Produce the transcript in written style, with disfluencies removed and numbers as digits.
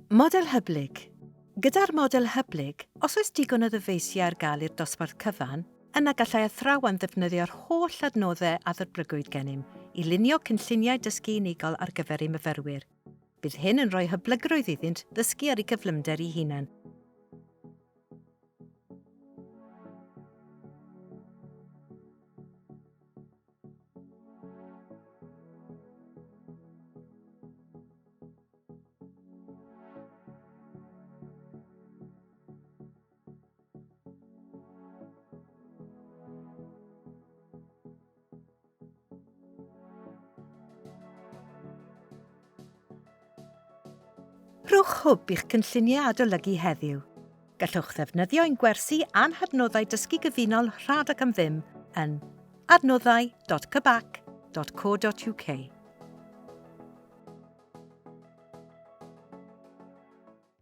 Model hyblyg. Gyda'r model hyblyg, os oes digon o ddyfeisiau ar gael i'r dosbarth cyfan, yna gallai athrawon ddefnyddio'r holl adnoddau a ddatblygwyd gennym i lunio cynlluniau dysgu unigol ar gyfer eu myfyrwyr. Bydd hyn yn rhoi hyblygrwydd iddynt ddysgu ar eu cyflymder eu hunain. Rhowch hwb i'ch cynlluniau adolygu heddiw. Gallwch ddefnyddio ein gwersi a'n hadnoddau dysgu gyfunol rhad ac am ddim yn adnoddau.cybac.co.uk.